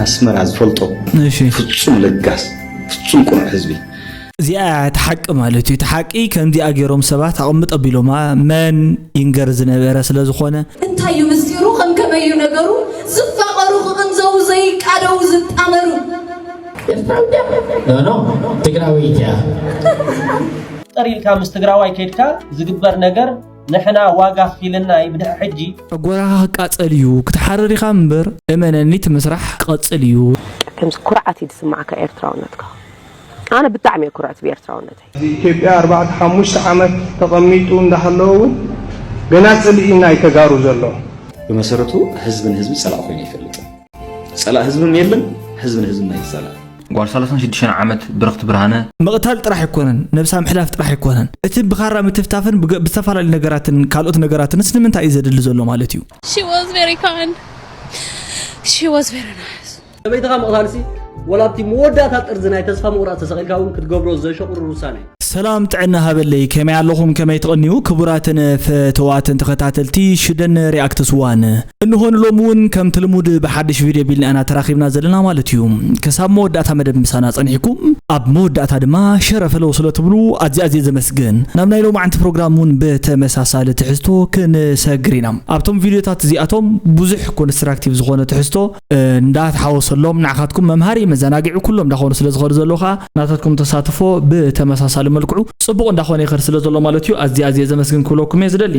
ኣስመራ ዝፈልጦ እሺ ፍጹም ለጋስ ፍጹም ቅኑዕ ህዝቢ። እዚኣ እያ እቲ ሓቂ ማለት እዩ። እቲ ሓቂ ከምዚኣ ገይሮም ሰባት ኣቕምጥ ኣቢሎማ። መን ይንገር ዝነበረ ስለ ዝኾነ። እንታይ እዩ ምስጢሩ? ከም ከመይ እዩ ነገሩ? ዝፋቐሩ ክቕንዘዉ ዘይቃደዉ ዝጣመሩ። ኤርትራዊ ድያ? ኖ ኖ፣ ትግራወይቲ እያ። ጠር ኢልካ ምስ ትግራዋይ ከድካ ዝግበር ነገር ንሕና ዋጋ ኣኽፊልናይ ብድሕሪ ሕጂ ጨጎራኻ ክቃጸል እዩ ክትሓርር ኢኻ እምበር እመነኒ እቲ ምስራሕ ክቐጽል እዩ። ከምዚ ኩርዓት እዩ ዝስማዓካ ኤርትራውነትካ። ኣነ ብጣዕሚ እየ ኩርዕቲ ብኤርትራውነተይ። ኢትዮጵያ ኣርባዕተ ሓሙሽተ ዓመት ተቐሚጡ እንዳሃለወ እውን ገና ጽልኢ ናይ ተጋሩ ዘሎ። ብመሰረቱ ህዝብን ህዝቢ ጸላእ ኮይኑ ይፈልጥ። ጸላእ ህዝብም የለን፣ ህዝብን ህዝብን ኣይጸላእ። ጓል ሰላሳን ሽዱሽተን ዓመት ብርኽቲ ብርሃነ ምቕታል ጥራሕ ኣይኮነን፣ ነብሳ ምሕላፍ ጥራሕ ኣይኮነን። እቲ ብኻራ ምትፍታፍን ብገ- ብዝተፈላለዩ ነገራትን ካልኦት ነገራትንስ ንምንታይ እዩ ዘድሊ ዘሎ ማለት እዩ? She was very kind. She was very nice. ሰበይትኻ ምቕታልሲ ወላ ኣብቲ መወዳእታ ጥርዚ ናይ ተስፋ ምቑራፅ ተሰቒልካ እውን ክትገብሮ ዘሸቑርር ውሳነ እዩ። ሰላም ጥዕና ሃበለይ፣ ከመይ ኣለኹም? ከመይ ትቕንዩ? ክቡራትን ፍትዋትን ተኸታተልቲ ሽደን ሪኣክትስ ዋን፣ እንሆ ንሎሚ እውን ከምቲ ልሙድ ብሓድሽ ቪድዮ ቢልና ኢና ተራኺብና ዘለና ማለት እዩ። ክሳብ መወዳእታ መደብ ምሳና ጸኒሕኩም፣ ኣብ መወዳእታ ድማ ሸረ ፈለው ስለ ትብሉ ኣዝየ ኣዝየ ዘመስግን። ናብ ናይ ሎማዓንቲ ፕሮግራም እውን ብተመሳሳሊ ትሕዝቶ ክንሰግር ኢና። ኣብቶም ቪድዮታት እዚኣቶም ብዙሕ ኮንስትራክቲቭ ዝኾነ ትሕዝቶ እንዳተሓወሰሎም ንዓኻትኩም መምሃሪ መዘናግዒ ኩሎም እንዳኾኑ ስለ ዝኸዱ ዘለዉ ኸዓ ናታትኩም ተሳትፎ ብተመሳሳሊ መልክዑ ጽቡቕ እንዳኾነ ይኸድ ስለ ዘሎ ማለት እዩ። ኣዝየ ኣዝየ ዘመስግን ክብለኩም እየ ዝደሊ።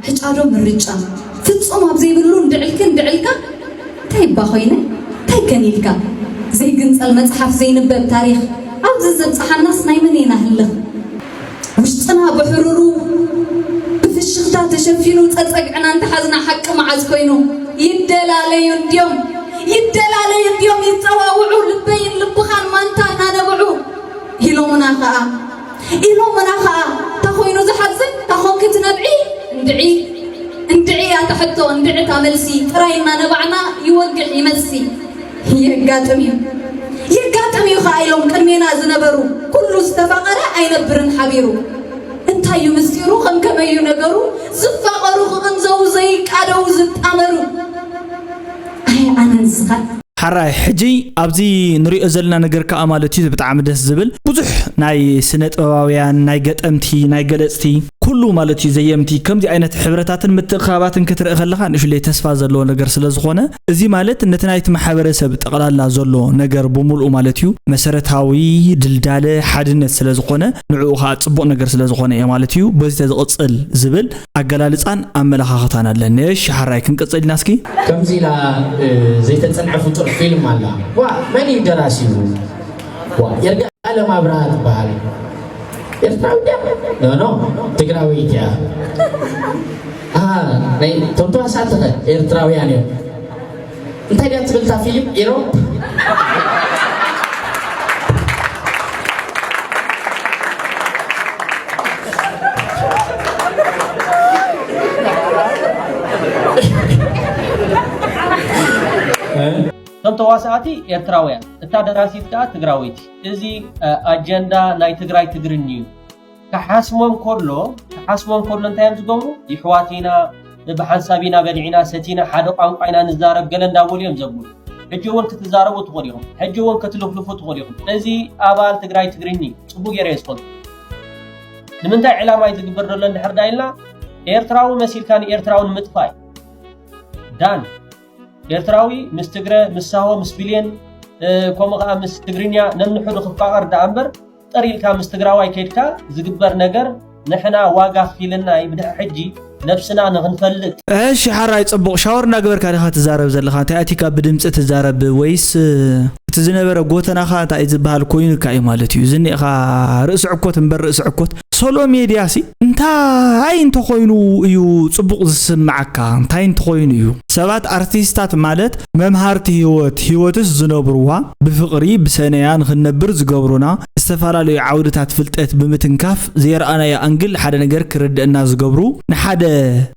ህጫዶ ምርጫ ፍጹም ኣብ ዘይብሉ እንድዕልኪ እንድዕልካ እንታይ እባ ኮይነ እንታይ ከን ኢልካ ዘይግንጸል መጽሓፍ ዘይንበብ ታሪኽ ኣብዚ ዘብጽሓናስ ናይ መን ኢና ህልኽ ውሽጥና ብሕሩሩ ብፍሽኽታ ተሸፊኑ ጸጸግዕና እንተሓዝና ሓቂ መዓዝ ኮይኑ ይደላለዩ እንድዮም ይደላለዩ እንድዮም ይጸዋውዑ ልበይን ልብኻን ማንታ እናነብዑ ኢሎምና ኸኣ ኢሎምና ኸኣ ታኾይኑ ዝሓዝን ታኾንኪ ትነብዒ እንድዒ እንድዒ እያ እታ ሕቶ እንድዒ እታ መልሲ ጥራይ እናነባዕና ይወግሕ ይመሲ የጋጥም እዩ የጋጥም እዩ ኸኣ ኢሎም ቅድሜና ዝነበሩ ኩሉ ዝተፋቐረ ኣይነብርን ሓቢሩ እንታይ እዩ ምስጢሩ ከም ከመይ እዩ ነገሩ ዝፋቐሩ ክቕንዘዉ ዘይቃደዉ ዝጣመሩ ኣይ ኣነ ንስኻ ሓራይ ሕጂ ኣብዚ ንሪኦ ዘለና ነገር ከዓ ማለት እዩ ብጣዕሚ ደስ ዝብል ብዙሕ ናይ ስነ ጥበባውያን ናይ ገጠምቲ ናይ ገለፅቲ ኩሉ ማለት እዩ ዘየምቲ ከምዚ ዓይነት ሕብረታትን ምትእኻባትን ክትርኢ ከለካ ንእሽለይ ተስፋ ዘለዎ ነገር ስለ ዝኾነ እዚ ማለት ነቲ ናይቲ ማሕበረሰብ ጠቕላላ ዘሎ ነገር ብምልኡ ማለት እዩ መሰረታዊ ድልዳለ ሓድነት ስለ ዝኾነ ንዕኡ ከዓ ፅቡቕ ነገር ስለ ዝኾነ እየ ማለት እዩ በዚ ተዝቕፅል ዝብል ኣገላልፃን ኣመለኻኽታን ኣለኒ። እሺ ሓራይ ክንቅፅል ኢና እስኪ። ከምዚ ኢላ ዘይተፀንዐ ፍጡር ፊልም ኣላ። ዋ መን እዩ ደራሲኡ? ዋ ይርጋለም ኣብርሃ ትበሃል። ኤርትራዊ ድያ? ኖ ኖ ትግራወይቲ እያ። ኣሃ ናይ ቶም ተዋሳእቲ ከ ኤርትራውያን እዮም። እንታይ ድያ ትብል እታ ፊልም ኢሮፕ? እቶም ተዋሳእቲ ኤርትራውያን፣ እታ ደራሲት ከኣ ትግራወይቲ። እዚ ኣጀንዳ ናይ ትግራይ ትግርኝ እዩ። ክሓስሞም ከሎ ክሓስሞም ከሎ እንታይ እዮም ዝገብሩ? ይሕዋት ኢና፣ ብሓንሳብ ኢና በሊዕና ሰቲና ሓደ ቋንቋ ኢና ንዛረብ ገለ እንዳበሉ እዮም ዘብሉ። ሕጂ እውን ክትዛረቡ ትኽእሉ ኢኹም። ሕጂ እውን ክትልፍልፉ ትኽእሉ ኢኹም። እዚ ኣባል ትግራይ ትግርኝ እዩ። ጽቡቅ ገይረ እየ ዝፈልጦ። ንምንታይ ዕላማ እዩ ዝግበር ዘሎ እንድሕር ዳ ኢልና ኤርትራዊ መሲልካ ንኤርትራዊ ንምጥፋእ እዩ። ዳን ኤርትራዊ ምስ ትግረ ምስ ሳሆ ምስ ብሌን ከምኡ ከዓ ምስ ትግርኛ ነንሕዱ ክፋቐር ደኣ እምበር ጠር ኢልካ ምስ ትግራዋይ ከድካ ዝግበር ነገር ንሕና ዋጋ ኣኽፊልና እዩ ብድሕሪ ሕጂ ነብስና ንኽንፈልጥ። እሺ ሓራይ ጽቡቕ ሻወር እናገበርካ ዲኻ ትዛረብ ዘለኻ እንታይ ኣቲካ ብድምጺ ትዛረብ ወይስ እቲ ዝነበረ ጎተናኻ እንታይ ዝበሃል ኮይኑካ እዩ ማለት እዩ ዝኒኤኻ ርእሲ ዕኮት እምበር ርእሲ ዕኮት ሶሎ ሜድያ ሲ እንታይ እንተኾይኑ እዩ ጽቡቕ ዝስምዓካ? እንታይ እንተኾይኑ እዩ? ሰባት ኣርቲስታት ማለት መምሃርቲ ህይወት፣ ህይወትስ ዝነብርዋ ብፍቕሪ ብሰነያ ንኽንነብር ዝገብሩና፣ ዝተፈላለዩ ዓውድታት ፍልጠት ብምትንካፍ ዘየረኣናዮ ኣንግል ሓደ ነገር ክርድእና ዝገብሩ፣ ንሓደ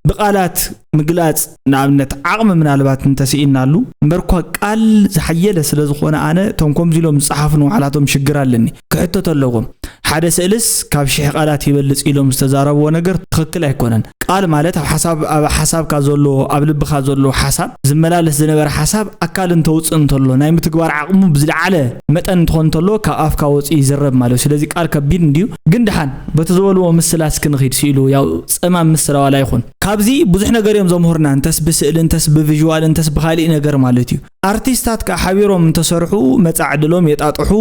ብቓላት ምግላጽ ንኣብነት ዓቕሚ ምናልባት እንተስኢናሉ እምበርኳ ቃል ዝሓየለ ስለ ዝኾነ ኣነ እቶም ከምዚ ኢሎም ዝጸሓፉ ንባዕላቶም ሽግር ኣለኒ። ክሕተቶ ኣለዎም። ሓደ ስእልስ ካብ ሽሕ ቃላት ይበልጽ ኢሎም ዝተዛረብዎ ነገር ትኽክል ኣይኮነን። ቃል ማለት ኣብ ሓሳብ ኣብ ሓሳብካ ዘሎ ኣብ ልብኻ ዘሎ ሓሳብ ዝመላለስ ዝነበረ ሓሳብ ኣካል እንተውፅእ እንተሎ ናይ ምትግባር ዓቕሙ ብዝለዓለ መጠን እንትኾን እንተሎ ካብ ኣፍካ ወፂኡ ይዝረብ ማለት እዩ። ስለዚ ቃል ከቢድ እንድዩ። ግን ድሓን በቲ ዝበልዎ ምስላ እስኪ ንኺድ ስኢሉ ያው ፀማም ምስላ ዋላ ይኹን ካብዚ ብዙሕ ነገር እዮም ዘምህሩና፣ እንተስ ብስእሊ፣ እንተስ ብቪዥዋል፣ እንተስ ብኻሊእ ነገር ማለት እዩ። ኣርቲስታት ከኣ ሓቢሮም እንተሰርሑ መጻዕ ዕድሎም የጣጥሑ፣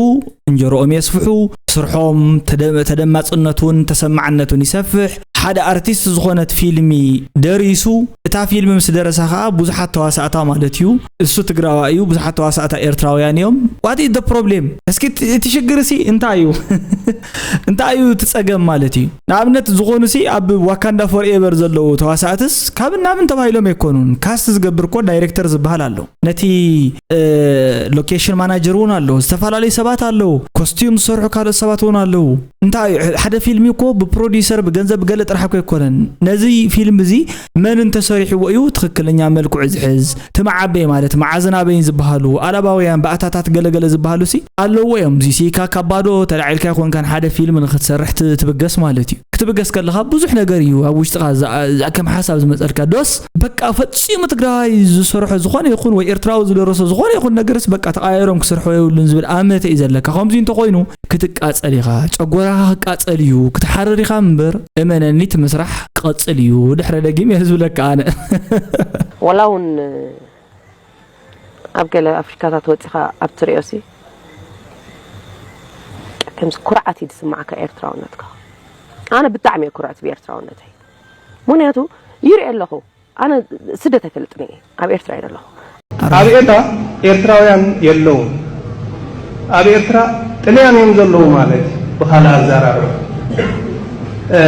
እንጀሮኦም የስፍሑ፣ ስርሖም ተደ-፣ ተደማጽነቱን ተሰማዕነቱን ይሰፍሕ። ሓደ ኣርቲስት ዝኾነት ፊልሚ ደሪሱ፣ እታ ፊልሚ ምስ ደረሳ ከኣ ብዙሓት ተዋሳእታ ማለት እዩ። እሱ ትግራዋ እዩ፣ ብዙሓት ተዋሳእታ ኤርትራውያን እዮም። What is the problem? እስኪ እቲ፣ እቲ ሽግር ሲ እንታይ እዩ? እንታይ እዩ እቲ ጸገም ማለት እዩ? ንኣብነት ዝኾኑ ሲ ኣብ ዋካንዳ ፎርኤቨር ዘለዉ ተዋሳእትስ ካብ ናብን ተባሂሎም ኣይኮኑን። ካስት ዝገብር እኮ ዳይሬክተር ዝበሃል ኣሎ። ነቲ፣ እ፣ ሎኬሽን ማናጀር እውን ኣሎ። ዝተፈላለዩ ሰባት ኣለዉ። ኮስቲዩም ዝሰርሑ ካልኦት ሰባት እውን ኣለዉ። እንታይ እዩ? ሓደ ፊልም እኮ ብፕሮዲውሰር ብገንዘብ ብገለ ጥራሕ እኮ ኣይኮነን። ነዚ ፊልም እዚ መን እንተሰሪሕዎ እዩ ትኽክለኛ መልክዑ ዝሕዝ? እቲ መዓበይ ማለት መዓዝን ኣበይን ዝበሃሉ፣ ኣላባውያን፣ ባእታታት ገለገለ ዝበሃሉ ሲ ኣለዎ እዮም። እዚ ሲ ካብ ባዶ ተላዒልካ ኣይኮንካን ሓደ ፊልም ንኽትሰርሕ ት-፣ ትብገስ ማለት እዩ። ክትብገስ ከለኻ ብዙሕ ነገር እዩ ኣብ ውሽጥኻ ዛ-፣ ዛ-፣ ከም ሓሳብ ዝመጸልካ። ዶስ በቃ ፈጺሙ ትግራዋይ ዝሰርሖ ዝኾነ ይኹን ወይ ኤርትራዊ ዝደረሶ ዝኾነ ይኹን ነገርስ በቃ ተቐያይሮም ክሰርሖ የብሉን ዝብል ኣመተ እዩ ዘለካ። ከምዚ እንተኾይኑ ክትቃጸል ኢኻ። ጨጎራኻ ክቃጸል እዩ፣ ክትሓርር ኢኻ እምበር እመነኒ እቲ ምስራሕ ክቐጽል እዩ። ድሕረ ደጊም እየ ዝብለካ ኣነ። ወላ እውን ኣብ ገለ ኣፍሪካታት ወፂኻ ኣብ ትሪኦ ሲ ከምዚ ኩርዓት እዩ ዝስማዓካ ኤርትራውነትካ። ኣነ ብጣዕሚ እየ ኩርዕት ብኤርትራውነተይ፣ ምክንያቱ ይርኢ ኣለኹ። ኣነ ስደት ኣይፈልጥን እየ፣ ኣብ ኤርትራ እየ ዘለኹ። ኣብ ኤርትራ ኤርትራውያን የለውን። ኣብ ኤርትራ ጥልያን እዮም ዘለዉ ማለት እዩ። ብኻልእ ኣዘራርባ እ፣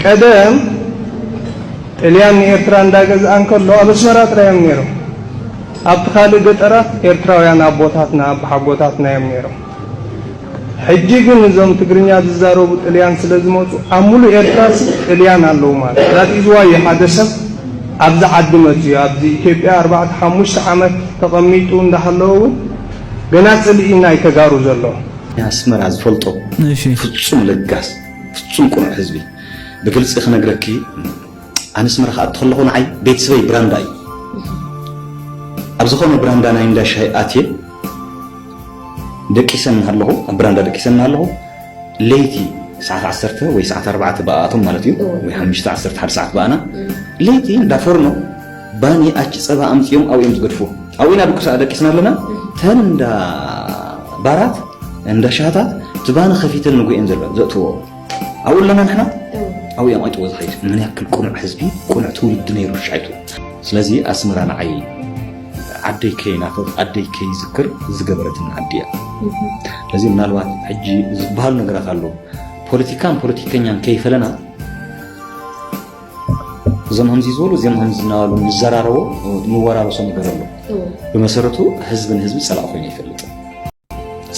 ቀደም ጥልያን ንኤርትራ እንዳገዝኣ እንከሎ ኣብ ኣስመራ ጥራይ እዮም ነይሮም። ኣብቲ ካልእ ገጠራት ኤርትራውያን ኣቦታትና ኣቦሓጎታትና እዮም ነይሮም። ሕጂ ግን እዞም ትግርኛ ዝዛረቡ ጥልያን ስለ ዝመፁ ኣብ ሙሉእ ኤርትራ ሲ ጥልያን ኣለዉ ማለት እዩ። That is why ሓደ ሰብ ኣብዚ ዓዲ መፅዩ ኣብዚ ኢትዮጵያ ኣርባዕተ ሓሙሽተ ዓመት ተቐሚጡ እንዳሃለወ እውን ገና ፅልኢ ናይ ተጋሩ ዘሎ። ኣስመራ ዝፈልጦ እሺ። ፍጹም ለጋስ፣ ፍጹም ቅኑዕ ህዝቢ። ብግልጺ ክነግረኪ፣ ኣነ ኣስመራ ክኣቱ ከለኹ ንዓይ ቤተሰበይ ብራንዳ እዩ። ኣብ ዝኾነ ብራንዳ ናይ እንዳ ሻሂ ኣትየ ደቂሰ እናሃለኹ፣ ኣብ ብራንዳ ደቂሰ እናሃለኹ፣ ለይቲ ሰዓት ዓሰርተ ወይ ሰዓት ኣርባዕተ ብኣቶም ማለት እዩ፣ ወይ ሓሙሽተ ዓሰርተ ሓደ ሰዓት ብኣና፣ ለይቲ እንዳ ፎርኖ ባኒ ኣች ጸባ ኣምጺኦም ኣብኡ እዮም ዝገድፉ። ኣብኡ ኢና ድቁሳ ደቂስና ኣለና። ተን እንዳ ባራት እንዳ ሻሃታት እቲ ባኒ ከፊተን ንጉ እየን ዘሎ ዘእትዎ። ኣብኡ ኣለና ንሕና። ኣብኡ እዮም ኣይጥዎ ዝኸይድ። ምን ያክል ቅኑዕ ህዝቢ፣ ቅኑዕ ትውልዲ ነይሩ ሻይቱ። ስለዚ ኣስመራ ንዓይ ዓደይ ከይናፍቕ፣ ዓደይ ከይዝክር ዝገበረትን ዓዲ እያ። ስለዚ ምናልባት ሕጂ ዝበሃሉ ነገራት ኣለዉ። ፖለቲካን ፖለቲከኛን ከይፈለና እዞም ከምዚ ዝበሉ እዚኦም ከምዚ እናበሉ ንዘራረቦ ንወራረሶ ነገር ኣሎ። ብመሰረቱ ህዝቢ ንህዝቢ ጸላእ ኮይኑ ይፈልጥ።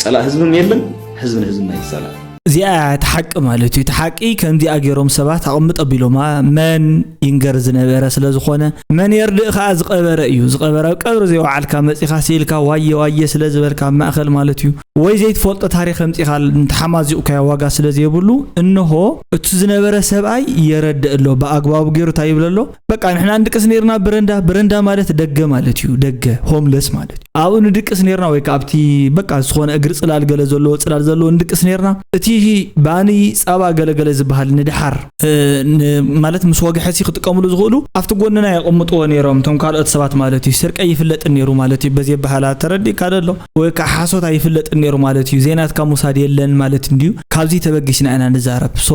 ጸላእ ህዝብም የለን፣ ህዝቢ ንህዝብም ኣይጸላእ። እዚኣ እያ እቲ ሓቂ ማለት እዩ። እቲ ሓቂ ከምዚኣ ገይሮም ሰባት ኣቕምጥ ኣቢሎማ መን ይንገር ዝነበረ ስለ ዝኾነ መን የርድእ ከኣ ዝቐበረ እዩ። ዝቐበረ ኣብ ቀብሪ ዘይወዓልካ መጺኻ ስኢልካ ዋየ ዋየ ስለ ዝበልካ ኣብ ማእኸል ማለት እዩ። ወይ ዘይትፈልጦ ታሪኽ ኣምጺኻ እንተሓማዚቑካዮ ዋጋ ስለ ዘይብሉ እንሆ እቲ ዝነበረ ሰብኣይ የረድእ ኣሎ። ብኣግባቡ ገይሩ እንታይ ይብል ኣሎ? በቃ ንሕና ንድቅስ ነይርና ብረንዳ፣ ብረንዳ ማለት ደገ ማለት እዩ። ደገ ሆምለስ ማለት እዩ። ኣብኡ ንድቅስ ነይርና ወይ ከዓ ኣብቲ በቃ ዝኾነ እግሪ ጽላል ገለ ዘለዎ ጽላል ዘለዎ ንድቅስ ነይርና። እቲ ባኒ ጻባ ገለገለ ዝበሃል ንድሓር እ፣ ን-፣ ማለት ምስ ወግሐ ሲ ክጥቀምሉ ዝኽእሉ ኣብቲ ጎንና የቐምጥዎ ነይሮም እቶም ካልኦት ሰባት ማለት እዩ። ስርቀይ ይፍለጥን ነይሩ ማለት እዩ። በዚ በሃላ ተረዲእካ ደሎ ወይ ከዓ ሓሶት ኣይፍለጥን ነይሩ ማለት እዩ። ዘይናትካ ምውሳድ የለን ማለት እንድዩ። ካብዚ ተበጊስና ኢና ንዛረብ። ሶ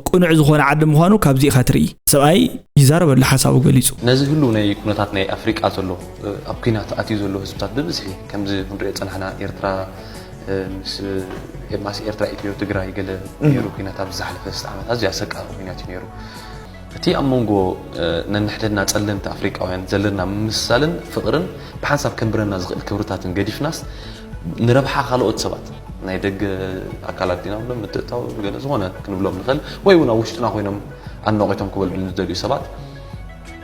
ቅኑዕ ዝኾነ ዓዲ ምዃኑ ካብዚ ኢኻ ትርኢ። ሰብኣይ ይዛረበሉ ሓሳቡ ገሊጹ። ነዚ ህሉው ናይ ኩነታት ናይ ኣፍሪቃ ዘሎ ኣብ ኲናት ኣትዩ ዘሎ ህዝብታት ብብዝሒ ከምዚ ክንሪኦ ዝጸናሕና ኤርትራ ምስ ኤምባሲ ኤርትራ ኢትዮ ትግራይ ገለ ነይሩ ኩናት ኣብ ዝሓለፈ ስተ ዓመት ኣዝዩ ኣሰቃቂ ኩናት እዩ ነይሩ። እቲ ኣብ መንጎ ነንሕድና ጸለምቲ ኣፍሪቃውያን ዘለና ምምስሳልን ፍቕርን ብሓንሳብ ከንብረና ዝኽእል ክብርታትን ገዲፍናስ ንረብሓ ካልኦት ሰባት ናይ ደገ ኣካላት ዲና ብሎም ምትእታው ገለ ዝኾነ ክንብሎም ንኽእል ወይ እውን ኣብ ውሽጥና ኮይኖም ኣድናቖቶም ክበልዑ ንደልዩ ሰባት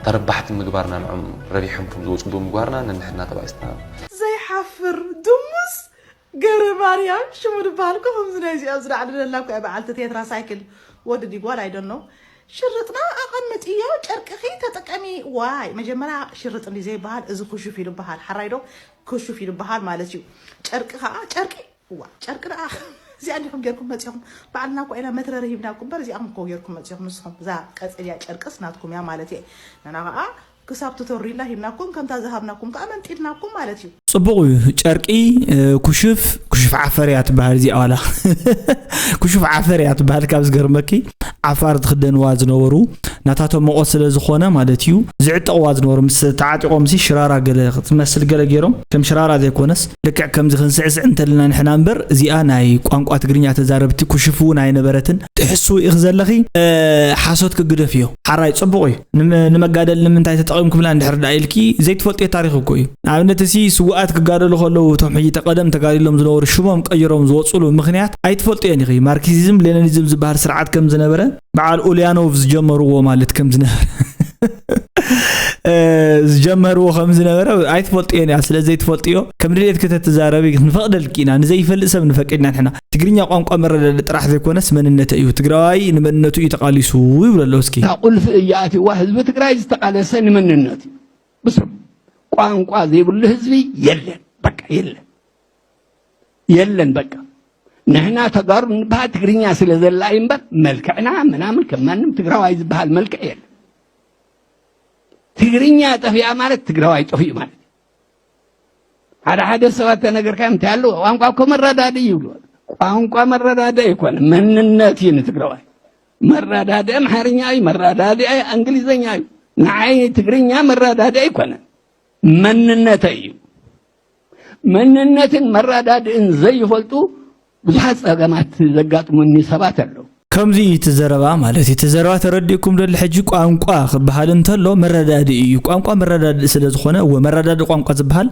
ተረባሕቲ ምግባርና ንዖም ረቢሖም ከም ዝወፁ ብምግባርና ነንሕድና ተባኢስና ዘይሓፍር ድሙስ ገረ ማርያም ሽሙ ድበሃል እኮ ከምዚ ናይ እዚኣ ዝዳዕልለላ እኮ እያ በዓልቲ ቴትራ ሳይክል ወዲ ዲጓል ኣይደኖ ሽርጥና ኣቐምጥዮ ጨርቅኺ ተጠቀሚ ዋይ መጀመርያ ሽርጥ እንዲ ዘይበሃል እዚ ኩሹፍ ይልበሃል ሓራይ ዶ ኩሹፍ ይልበሃል ማለት እዩ ጨርቂ ከዓ ጨርቂ እዋ ጨርቂ ደኣ እዚኣ እንዲኹም ጌርኩም መፂኹም ባዕልና እኮ ኢና መትረሪ ሂብናኩም በር እዚኣኹም እኮ ጌርኩም መፂኹም ንስኹም እዛ ቀፀልያ ጨርቅስ ናትኩም እያ ማለት እየ ንና ከዓ ክሳብ ትተሩ ኢልና ሂብናኩም ከምታ ዝሃብናኩም ከዓ መንጢልናኩም ማለት እዩ ፅቡቕ እዩ ጨርቂ ኩሽፍ ኩሽፍ ዓፈር እያ ትበሃል እዚኣ ዋላ ኩሽፍ ዓፈር እያ ትበሃል ካብ ዝገርመኪ ዓፋር ዝኽደንዋ ዝነበሩ ናታቶም መቆት ስለ ዝኾነ ማለት እዩ ዝዕጠቕዋ ዝነበሩ ምስ ተዓጢቖም ሲ ሽራራ ገለ ክትመስል ገለ ገይሮም ከም ሽራራ ዘይኮነስ ልክዕ ከምዚ ክንስዕስዕ እንተለና ንሕና እምበር እዚኣ ናይ ቋንቋ ትግርኛ ተዛረብቲ ኩሽፍ እውን ኣይነበረትን ትሕስው ኢኺ ዘለኺ ሓሶት ክግደፍ እዮ ሓራይ ፅቡቕ እዩ ንመጋደል ንምንታይ ተጠቒምኩምላ እንድሕር ደኣ ኢልኪ ዘይትፈልጥዮ ታሪኽ እኮ እዩ ንኣብነት እሲ ስውኣት ክጋደሉ ከለዉ እቶም ሕጂ ተቐደም ተጋዲሎም ዝነበሩ ሽሞም ቀይሮም ዝወፅሉ ምኽንያት ኣይትፈልጥዮን ኢኺ ማርክሲዝም ሌኒኒዝም ዝበሃል ስርዓት ከም ዝነበረ በዓል ኡልያኖቭ ዝጀመርዎ ማለት ከም ዝነበረ ዝጀመርዎ ከም ዝነበረ ኣይትፈልጥዮን እያ ስለ ዘይትፈልጥዮ ከም ድሌትኪ ተትዛረቢ ንፈቕደልኪ ኢና ንዘይፈልጥ ሰብ ንፈቂድና ንሕና ትግርኛ ቋንቋ መረዳድእ ጥራሕ ዘይኮነስ መንነተ እዩ ትግራዋይ ንመንነቱ እዩ ተቓሊሱ ይብሎ ኣሎ እስኪ እታ ቁልፊ እያ ኣትዋ ህዝቢ ትግራይ ዝተቓለሰ ንመንነቱ እዩ ብስሩ ቋንቋ ዘይብሉ ህዝቢ የለን በቃ የለን የለን በቃ ንሕና ተጋሩ ንበሃል ትግርኛ ስለ ዘላ እዩ እምበር መልክዕና ምናምን ከም ማንም ትግራዋይ ዝበሃል መልክዕ የለን ትግርኛ ጠፊኣ ማለት ትግራዋይ ጠፊኡ ማለት ሓደ ሓደ ሰባት ተነገርካዮም እንታይ ኣለዎ ቋንቋ እኮ መረዳድእ ይብሉ ቋንቋ መረዳድእ ኣይኮነ መንነት እዩ ንትግራዋይ መረዳድእ ኣምሓርኛ እዩ መረዳድእ እንግሊዝኛ እዩ ንዓይ ትግርኛ መረዳድእ ኣይኮነ መንነተይ እዩ መንነትን መረዳድእን ዘይፈልጡ ብዙሓት ፀገማት ዘጋጥሙኒ ሰባት ኣለዉ። ከምዚ እዩ እቲ ዘረባ ማለት እዩ። እቲ ዘረባ ተረዲእኩም ዶ? ሕጂ ቋንቋ ክበሃል እንተሎ መረዳድኢ እዩ። ቋንቋ መረዳድኢ ስለ ዝኾነ እወ መረዳድኢ ቋንቋ ዝበሃል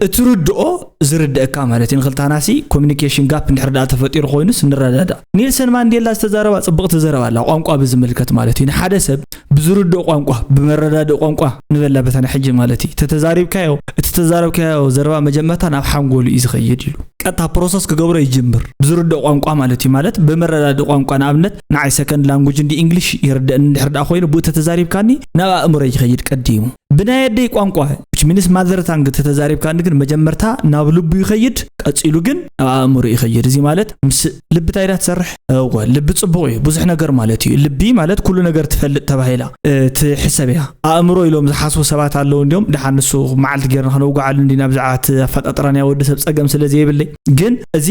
እቲ ርድኦ ዝርደእካ ማለት እዩ። ንኽልታናሲ ኮሚኒኬሽን ጋፕ እንድሕር ደኣ ተፈጢሩ ኮይኑስ ንረዳዳእ። ኔልሰን ማንዴላ ዝተዛረባ ፅብቕቲ ዘረባ ኣላ ቋንቋ ብዝምልከት ማለት እዩ። ንሓደ ሰብ ብዝርድኦ ቋንቋ ብመረዳድኢ ቋንቋ ንበላ በታ ናይ ሕጂ ማለት እዩ ተተዛሪብካዮ እቲ ተዛረብካዮ ዘረባ መጀመርታ ናብ ሓንጎሉ እዩ ዝኸይድ ኢሉ ቀጥታ ፕሮሰስ ክገብሮ ይጅምር ብዝርድኦ ቋንቋ ማለት እዩ ማለት ብመረዳድኢ ቋንቋ ንኣብነት ንዓይ ሰከንድ ላንጉጅ እንዲ ኢንግሊሽ ይርደእኒ እንድሕር ደኣ ኮይኑ ብኡ ተተዛሪብካኒ ናብ ኣእምሮ ይኸይድ ቀዲሙ ብናይ ኣደይ ቋንቋ which means mother tongue ተተዛሪብካኒ ግን መጀመርታ ናብ ልቡ ይኸይድ ቀፂሉ ግን ናብ ኣእምሮ ይኸይድ እዚ ማለት ምስ ልቢ እንታይ ዳ ትሰርሕ እወ ልቢ ፅቡቕ እዩ ብዙሕ ነገር ማለት እዩ ልቢ ማለት ኩሉ ነገር ትፈልጥ ተባሂላ ትሕሰብ እያ ኣእምሮ ኢሎም ዝሓስቡ ሰባት ኣለዉ እንዲዮም ደሓን ንሱ መዓልቲ ጌርና ክነውግዓሉ እንዲና ብዛዕባ እቲ ኣፈጣጥራ ናይ ወዲ ሰብ ፀገም ስለ ዘየብለይ ግን እዚ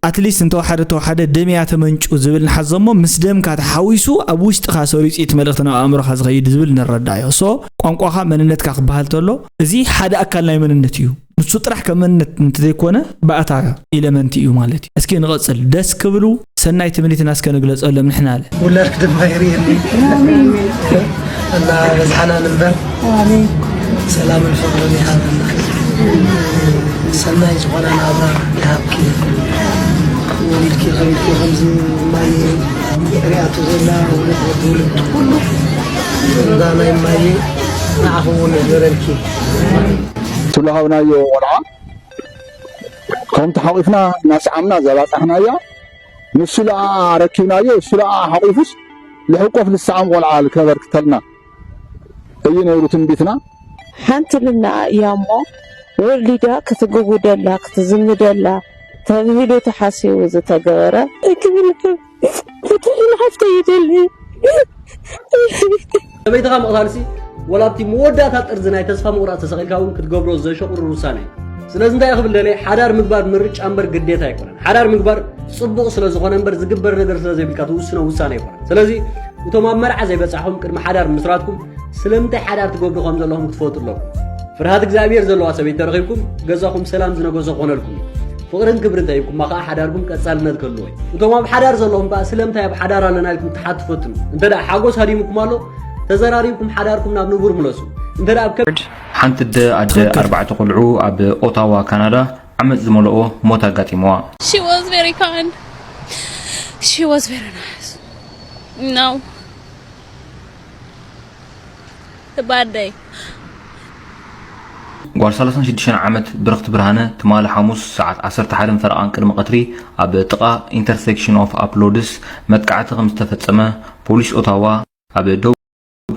ኣትሊስት እንተወሓደ ተወሓደ ደም እያ ተመንጩ ዝብል ንሓዞሞ ምስ ደምካ ተሓዊሱ ኣብ ውሽጥኻ ሰሪፁ እቲ መልእኽቲ ናብ ኣእምሮኻ ዝኸይድ ዝብል ንረዳእዮ ሶ ቋንቋኻ መንነትካ ክበሃል ተሎ እዚ ሓደ ኣካል ናይ መንነት እዩ ንሱ ጥራሕ ከም መንነት እንተዘይኮነ ባእታ ኢለመንት እዩ ማለት እዩ እስኪ ንቐፅል ደስ ክብሉ ሰናይ ትምኒትና እስከ ንግለፀሎም ንሕና ኣለ ውላድክ ድማ የርእየኒ እና በዝሓና ንበር ሰላምን ፍቅርን ይሃበና ሰናይ ዝኾነ ናብራ ይሃብኪ ወሊድኪ ከሚድኪ ከምዚ ማየ ሪኣቶ ዘላ ውለት ወዲ ውልድ ኩሉ እንዳ ናይ ማየ ንዓኹም እውን ይግበረልኪ ትለሃብናዮ ቆልዓ ከምቲ ሓቂፍና እናሰዓምና ዘባፃሕናያ ንሱ ለኣ ረኪብናዮ እሱ ለኣ ሓቂፉስ ልሕቆፍ ልሰዓም ቆልዓ ልከበርክተልና እዩ ነይሩ ትንቢትና ሓንቲ ልናኣ እያ እሞ ወሊዳ ክትግውደላ ክትዝምደላ ተብሂሉ ተሓሲቡ ዝተገበረ ክብል ፍትሒ ንሓፍተይ ይደሊ ሰበይትኻ ምቕታልሲ ወላ ኣብቲ መወዳእታ ጥርዚ ናይ ተስፋ ምቑራፅ ተሰቒልካ እውን ክትገብሮ ዘሸቑርር ውሳነ እዩ። ስለዚ እንታይ ክብል ደልየ፣ ሓዳር ምግባር ምርጫ እምበር ግዴታ ኣይኮነን። ሓዳር ምግባር ፅቡቕ ስለ ዝኾነ እምበር ዝግበር ነገር ስለ ዘይብልካ ትውስኖ ውሳነ ኣይኮነን። ስለዚ እቶም ኣብ መርዓ ዘይበፃሕኹም ቅድሚ ሓዳር ምስራትኩም ስለምንታይ ሓዳር ትገብሩ ከም ዘለኹም ክትፈልጡ ኣለኩም። ፍርሃት እግዚኣብሔር ዘለዋ ሰበይቲ ተረኺብኩም ገዛኹም ሰላም ዝነገሶ ክኾነልኩም እዩ። ፍቕርን ክብርን ተሂብኩማ ከኣ ሓዳርኩም ቀጻልነት ክህልዎ እዩ። እቶም ኣብ ሓዳር ዘለኹም ከኣ ስለምንታይ ኣብ ሓዳር ኣለና ኢልኩም ክትሓቱ ፈትኑ። እንተ ደኣ ሓጎስ ሃዲሙኩም ኣሎ፣ ተዘራሪብኩም ሓዳርኩም ናብ ንቡር ምለሱ። እንተ ደኣ ኣብ ከ- ሓንቲ ኣደ ኣደ ኣርባዕተ ቆልዑ ኣብ ኦታዋ ካናዳ ዓመጽ ዝመልኦ ሞት ኣጋጢምዋ። She was very kind. She was very nice. No. A bad day. ጓል ሰላሳን ሽዱሽተን ዓመት ብርኽቲ ብርሃነ ትማሊ ሓሙስ ሰዓት ዓሰርተ ሓደን ፈረቓን ቅድሚ ቀትሪ ኣብ ጥቓ ኢንተርሴክሽን ኦፍ ኣፕሎድስ መጥቃዕቲ ከም ዝተፈጸመ ፖሊስ ኦታዋ ኣብ ደቡብ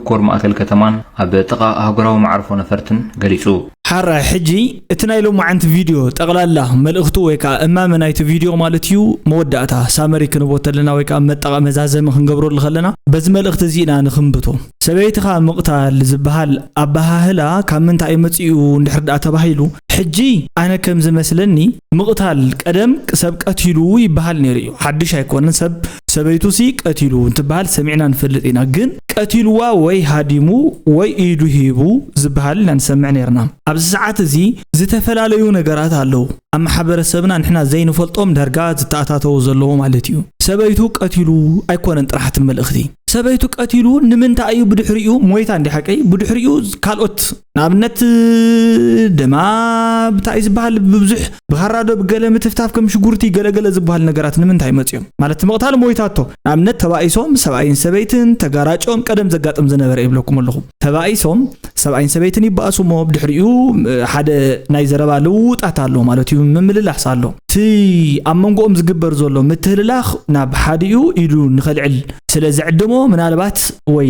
ኮር ማእከል ከተማን ኣብ ጥቓ ኣህጉራዊ መዓርፎ ነፈርትን ገሊጹ። ሓራይ ሕጂ እቲ ናይ ሎማዓንቲ ቪድዮ ጠቕላላ መልእኽቱ ወይ ከዓ እማመ ናይቲ ቪድዮ ማለት እዩ መወዳእታ ሳመሪ ክንቦ ተለና ወይ ከዓ መጠቓ መዛዘሚ ክንገብረሉ ከለና በዚ መልእኽቲ እዚ ኢና ንክንብቶ። ሰበይትኻ ምቕታል ዝበሃል ኣበሃህላ ካብ ምንታይ እዩ መፂኡ እንድሕር ደኣ ተባሂሉ ሕጂ ኣነ ከም ዝመስለኒ ምቕታል ቀደም ሰብ ቀቲሉ ይበሃል ነይሩ እዩ። ሓድሽ ኣይኮነን። ሰብ ሰበይቱ ሲ ቀቲሉ እንትበሃል ሰሚዕና ንፈልጥ ኢና። ግን ቀቲልዋ ወይ ሃዲሙ ወይ ኢዱ ሂቡ ዝበሃል ኢና ንሰምዕ ነይርና። ኣብዚ ሰዓት እዚ ዝተፈላለዩ ነገራት ኣለዉ ኣብ ማሕበረሰብና ንሕና ዘይንፈልጦም ዳርጋ ዝተኣታተዉ ዘለዉ ማለት እዩ። ሰበይቱ ቀቲሉ ኣይኮነን ጥራሕ እቲ መልእኽቲ። ሰበይቱ ቀቲሉ ንምንታይ እዩ ብድሕሪኡ ሞይታ እንዲ ሓቀይ ብድሕሪኡ ካልኦት ንኣብነት ደማ ብታይ ዝበሃል ብብዙሕ ብኻራ ዶ ብገለ ምትፍታፍ ከም ሽጉርቲ ገለገለ ዝበሃል ነገራት ንምንታይ መፅዮም ማለት ምቕታል ሞይታቶ ንኣብነት ተባኢሶም ሰብኣይን ሰበይትን ተጋራጮም ቀደም ዘጋጥም ዝነበረ ይብለኩም ኣለኹ ተባኢሶም ሰብኣይን ሰበይትን ይበኣሱ እሞ ብድሕሪኡ ሓደ ናይ ዘረባ ልውውጣት ኣሎ ማለት እዩ ምምልላስ ኣሎ እቲ ኣብ መንጎኦም ዝግበር ዘሎ ምትህልላኽ ናብ ሓዲኡ ኢዱ ንኸልዕል ስለ ዝዕድሞ ምናልባት ወይ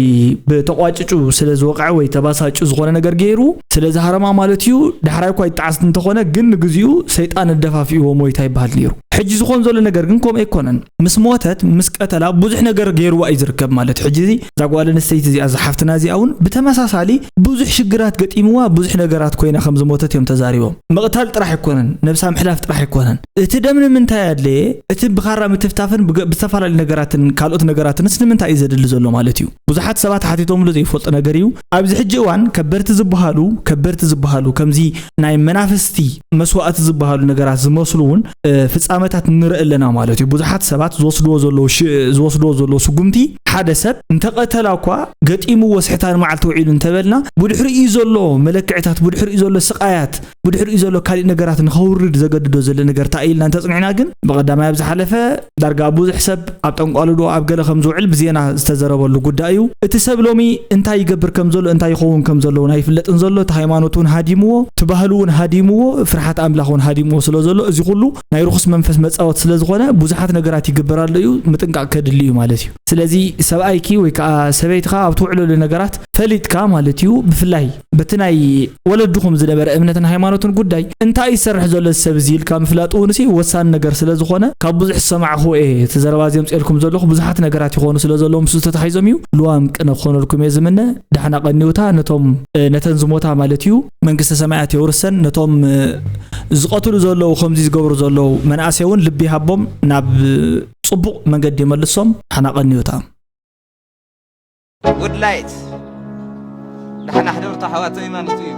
ብተቋጭጩ ስለ ዝወቕዐ ወይ ተባሳጩ ዝኾነ ነገር ገይሩ ስለ ዝሃረማ ማለት እዩ ዳሕራይ እኳ ይጠዓስ እንተኾነ ግን ንግዚኡ ሰይጣን እደፋፊእዎ ሞይታ ይበሃል ነይሩ ሕጂ ዝኾን ዘሎ ነገር ግን ከምኡ ኣይኮነን ምስ ሞተት ምስ ቀተላ ብዙሕ ነገር ገይርዋ እዩ ዝርከብ ማለት ሕጂ እዚ እዛ ጓል ኣንስተይቲ እዚኣ እዛ ሓፍትና እዚኣ እውን ብተመሳሳሊ ብዙሕ ሽግራት ገጢምዋ ብዙሕ ነገራት ኮይና ከም ዝሞተት እዮም ተዛሪቦም ምቕታል ጥራሕ ኣይኮነን ነብሳ ምሕላፍ ጥራሕ ኣይኮነን እቲ ደም ንምንታይ ኣድለየ እቲ ብኻራ ምትፍታፍን ብገ- ብዝተፈላለዩ ነገራትን ካልኦት ነገራትንስ ንምንታይ እዩ ዘድሊ ዘሎ ማለት እዩ ብዙሓት ሰባት ሓቲቶምሉ ዘይፈልጡ ነገር እዩ ኣብዚ ሕጂ እዋን ከበርቲ ዝበሃሉ ከበርቲ ዝበሃሉ ከምዚ ናይ መናፍስቲ መስዋእቲ ዝበሃሉ ነገራት ዝመስሉ እውን እ፣ ፍጻመታት ንርኢ ኣለና ማለት እዩ ብዙሓት ሰባት ዝወስድዎ ዘለዉ ሽ- ዝወስድዎ ዘለዉ ስጉምቲ ሓደ ሰብ እንተቐተላ እኳ ገጢምዎ ስሕታን መዓልቲ ውዒሉ እንተበልና ብድሕሪኡ ዘሎ መለክዕታት ብድሕሪኡ ዘሎ ስቓያት ብድሕሪኡ ዘሎ ካሊእ ነገራት ንኸውርድ ዘገድዶ ዘሎ ነገር እንታይ ኢልና እንተፅኒዕና ግን ብቐዳማይ ኣብ ዝሓለፈ ዳርጋ ብዙሕ ሰብ ኣብ ጠንቋልዶ ኣብ ገለ ከም ዝውዕል ብዜና ዝተዘረበሉ ጉዳይ እዩ እቲ ሰብ ሎሚ እንታይ ይገብር ከም ዘሎ እንታይ ይኸውን ከም ዘሎ እውን ኣይፍለጥን ዘሎ እቲ ሃይማኖት እውን ሃዲምዎ እቲ ባህሉ እውን ሃዲምዎ ፍርሓት ኣምላኽ እውን ሃዲምዎ ስለ ዘሎ እዚ ኩሉ ናይ ርኹስ መንፈስ መፃወት ስለ ዝኾነ ብዙሓት ነገራት ይግበር ኣሎ እዩ ምጥንቃቕ ከድሊ እዩ ማለት እዩ ስለዚ ሰብኣይኪ ወይ ከዓ ሰበይትኻ ኣብ ትውዕለሉ ነገራት ፈሊጥካ ማለት እዩ ብፍላይ በቲ ናይ ወለድኹም ዝነበረ እምነትን ሃይማኖትን ጉዳይ እንታይ ይሰርሕ ዘሎ እዚ ሰብ እዚ ኢልካ ምፍላጥ እውን ሲ ወሳኒ ነገር ስለ ዝኾነ ካብ ብዙሕ ዝሰማዕኹ እየ እቲ ዘረባ እዚ የምፅኤልኩም ዘለኹ ብዙሓት ነገራት ይኾኑ ስለ ዘለዉ ምስ ተታሒዞም እዩ ልዋም ቅነ ክኾነልኩም እየ ዝምነ ዳሕና ቀኒውታ ነቶም እ፣ ነተን ዝሞታ ማለት እዩ መንግስተ ሰማያት የውርሰን ነቶም እ፣ ዝቐትሉ ዘለዉ ከምዚ ዝገብሩ ዘለዉ መናእሰይ እውን ልቢ ሃቦም ናብ እ፣ ፅቡቕ መንገዲ የመልሶም ሓና ቀኒውታ ጉድ ላይት ዳሕና ሕደርቱ ኣሕዋተይ ማለት እዩ